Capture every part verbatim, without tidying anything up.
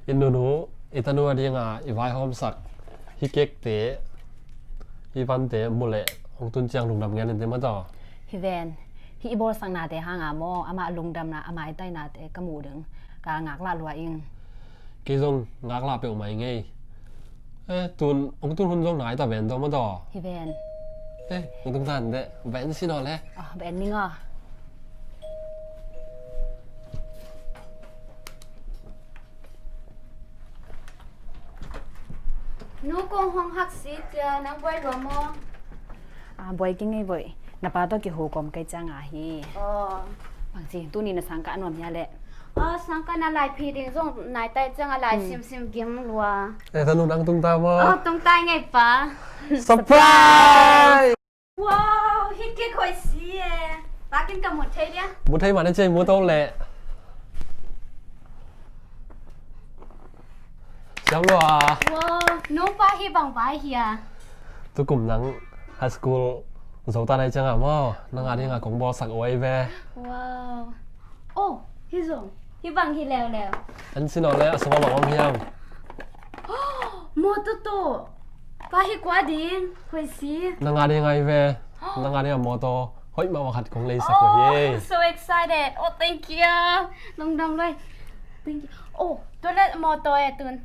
I nunu, i tanu a dinga i vaihawmsak hih cake te, hih vante mu leh hong tun ciang lungdam ngen in te maw taw. Hi ven, hih i bawlsaknate hanga maw, amah lungdamna, a maitainate ka muh ding ka ngaklah lua ing. Kei zong ngaklah peuhmah ing ei. Eh, tun hong tun hun zong nai ta ven taw maw taw. Hi ven. Eh, hong tung tan deh, ven si naw le. Ah, ven ning aw. Nu kong hong hak si tia, nang buai lua maw? Ah, buai kei ngei voi. Na pa tawh kiho kawm kei ciang a hi. Aw. Bang ci, tuni na sangkah a nuam hia leh? Aw, sangkah na lai phi ding zong nai tai ciang a lai simsim gim lua. Eh, tanu nang tung ta maw? Aw, tung tai ngei pa. Surprise! Wow, hih cake hoih si e. Pa kin ka mu thei dia? Mu thei mah na ciai mu to leh. Siam lo a. Wow, nu pa hih bang vai hia? Tukum nang high school zo ta nai cianga maw, nang a dinga kong bawlsak uai ve. Wow. Oh, hih zong. Hih bang hi leuleu. An si naw le a sungah bang om hiam? Mawtaw tawh. Pa hi kua ding? Hoih si. Nang a ding ai ve. Nang a ding a mawtaw hoih mahmah khat kong leisak uh hi. Oh, so excited. Oh, thank you. Lungdam loi. Thank you. Oh, tua le mawtaw e tun.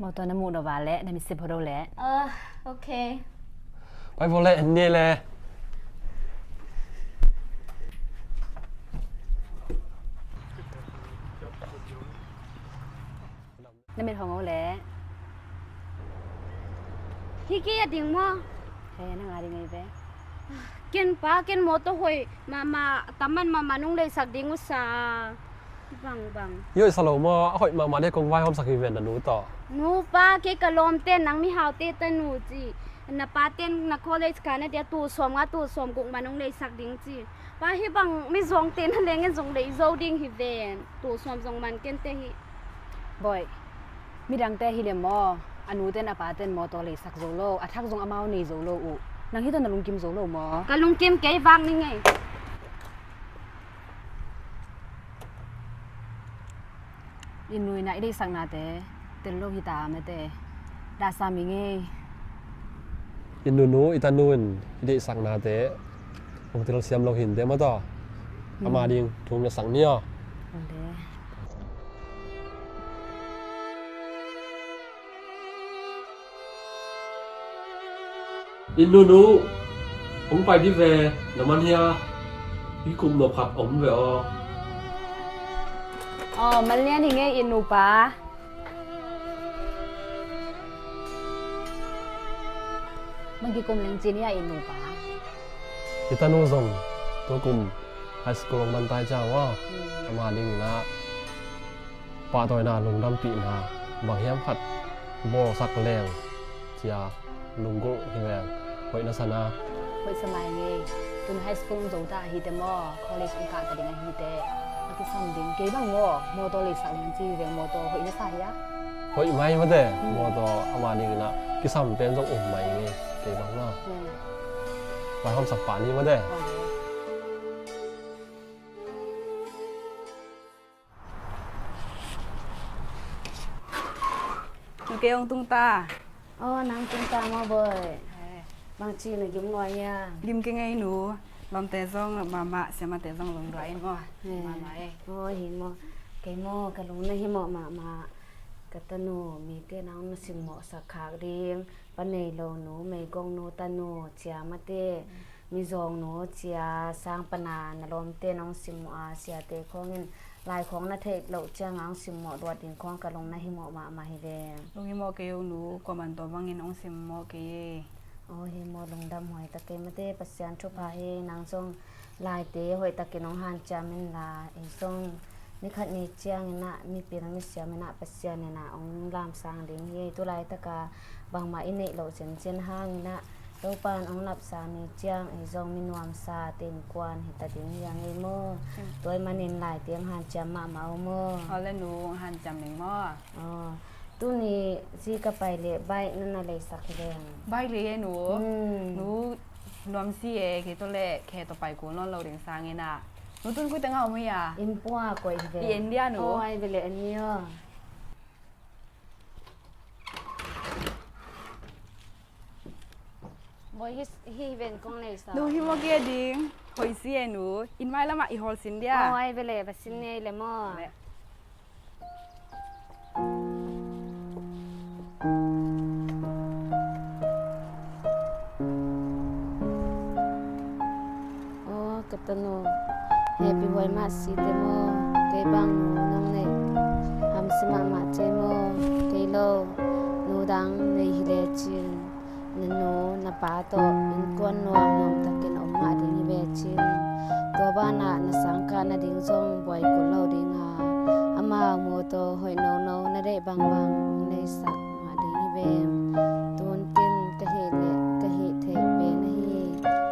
Mawtaw na muh lo va le, na mit sip ho lo le. Ah, okay. Pai vo le, en ni le. Na mit hong o le. Hi kei a ding maw? He, nang a ding ei ve. Ken pa, ken mawtaw hoih mahmah, taman mahmah nong leisak ding uh sa. Bang, bang. Hi hoih sa lo maw, a hoih mahmah ding kong vaihawmsak hi ven na nu tawh. Nu pa, kei ka lawmte nang mihaute tanu ci. Na paten na college ka na dia tul sawm nga tul sawm guk mah nong leisak ding ci. Pa, hih bang mizawngte na leng in zong lei zo ding hi ven. Tul sawm zong man kente hi. Bawi, midangte hi le maw, a nuten a paten mawtaw leisak zo lo, a thak zong amau nei zo lo uh. Nang hi tawh na lungkim zo lo maw? Ka lungkim kei vak ni ngei. I nu i na i deihsaknate tel lo hi ta mate. Dahsa mi ngei. I nunu i tanu in i deihsaknate hong telsiam lo hi in te maw taw. Ama ding thu hong ngetsak ni aw. I nunu hong pai dih ve, na man hia? I kum nop khat om ve aw. Aw, man lian hi ngei i nupa. Bang kikum leng ci ni a i nupa. I tanu zong tua kum high school hong man tai ciang aw. Ama dingin ah pahtawina, lungdampihna bang hiam khat bawlsak leng cia lunggulh hi veng. Hoih na sa na. Hoih sa mai ngei. Tun high school hong zo ta ahi te maw, college hong kah ta ding ahi te, a kisam ding. Kei bang maw, mawtaw leisak ding ci hi veng, mawtaw hoih na sa hia? Hoih mai mate, mawtaw ama dingin ah kisam pen zong um mai ngei. Kei bang maw. Vaihawmsak pah ni mate. Kei hong tung ta. Aw, nang tung ta maw bawi. Bangci na gim ngawh hia? Gim kei ngei nu. Lawmte zong mahmah, siamate zong lungduai in maw. Mahmah e. Aw, hi maw. Kei maw, ka lung na himawh mahmah. Ka tanu, mite nang na simmawhsak khak ding. Pa nei lo nu, meigong nu tanu, cia mate, mizawng nu cia, sang pana na lawmte nong simmawh a, siate khawngin lai khawng na theih loh cianga hong simmawh luat ding khawng ka lung na himawh mahmah hi ve. Lung himawh kei o nu, kuaman tua bangin hong simmawh kei e. Aw, hi maw, lungdam huai ta kei mate, Pasian thupha hi. Nang zong laite hoihtakin hong hanciam inla, ei zong nikhat ni ciangin ah mipil misiam in ah Pasian in ah hong lamsang ding hi. Tu laitaka bangmah i neih loh ciancian hangin ah Topan hong lapsa ni ciang ei zong mi nuamsa te innkuan hi ta ding hi a ngei maw. Tua ahih manin laite hong hanciam mahmah o maw. Aw le nu, hong hanciam ning maw. Aw. Tuni zi ka pai leh bike na na leisak hi veng. Bike lei e nu. Nu nuam si e, kei tawh leh khe tawh pai kul nawn lo ding sangin ah. Nu tun koi tengah om hi a? Inn pua koih hi veng. I en dia nu. Aw, ai ve leh en ni aw. Oi, hi, hi ven kong nei sa. Nu hi maw, kei ding. Hoi si e nu. Inn mai lamah i hawl sin dia. Oi, vele va sin nei le maw. Vele. Aw, ka tanu, happy huai mah si te maw? Kei bang nu nong neih hamsa mahmah te maw? Kei lo, nu dang nei hi lecin, na nu na pa tawh innkuan nuamnuam takin om mah ding hi ve cin. Tua banah na sangkah nading zong buai kul lo ding a, amau mu tawh hoih nono na deih bangbang hong neisak mah ding hi ve. Tun kin ka hih leh ka hih theih pen ahi,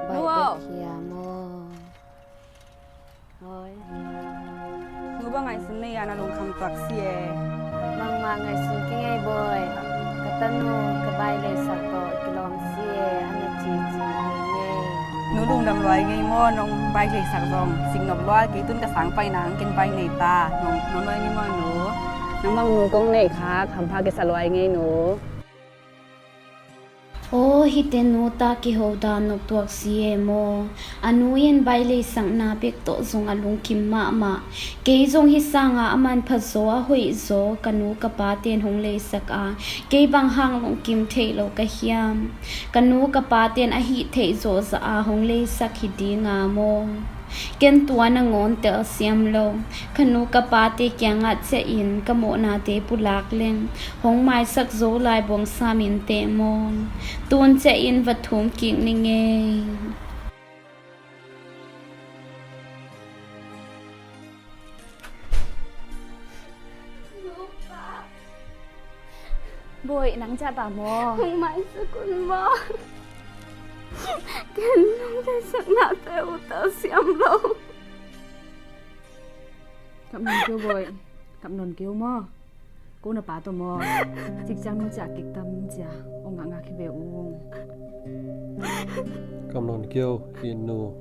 baih bek hiam aw? Hoi. Nu bang ngaihsun nei a, na lungkham tuak si e. Bangmah ngaihsun kei ngei bawi. Ka tanu ka bai leisak tawh kilawm si e, a na cici hi ngei. Nu lungdam luai ngei maw, nong bai leisak zong sik nop lua, kei tun ka sang paina hang ken bai nei ta. Nong, nong luai ngei maw nu? Nang bang nu kong neih kha hampha kisa luai ngei nu. Aw, hihte nu ta kiho dan nop tuak si e maw? A nu in bai leisakna bek tawh zong a lungkim mahmah. Kei zong hih sanga a manpha zaw, a hoih zaw ka nu ka pate'n hong leisak a, kei bang hang lungkim theih lo ka hiam? Ka nu ka pate'n a hih theih zawhzah a hong leisak hi ding a maw? Ken tua nangawn tel siam lo. Ka nu ka pate kiangah ciahin ka mawhnate pulak leng hong maisak zo lai buang sam in teh maw? Tun ciahin va thum kik ni ngei. Bawi, nang ciah ta maw? Hong maisak un maw? Ken nong deihsaknate uh tel siam lo. Kap nawn kei un bawi. Kap nawn kei un maw? Ko na pa tawh maw? Cikciang nong ciah kik tam cia. Ong ngakngak hi ve ung. Kap nawn kei un, i nu.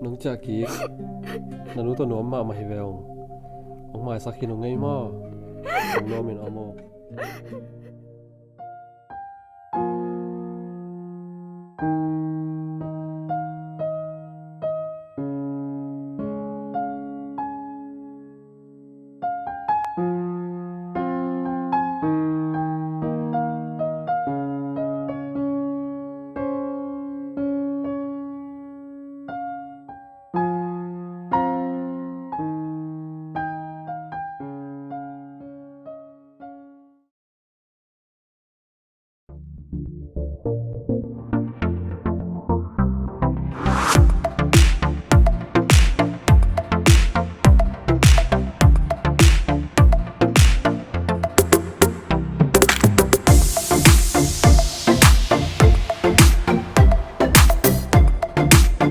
Nong ciah kik. Na nu tawh nuam mahmah hi ve ung. Ong maisak hi nung ngei maw? Ong nuam in om ung.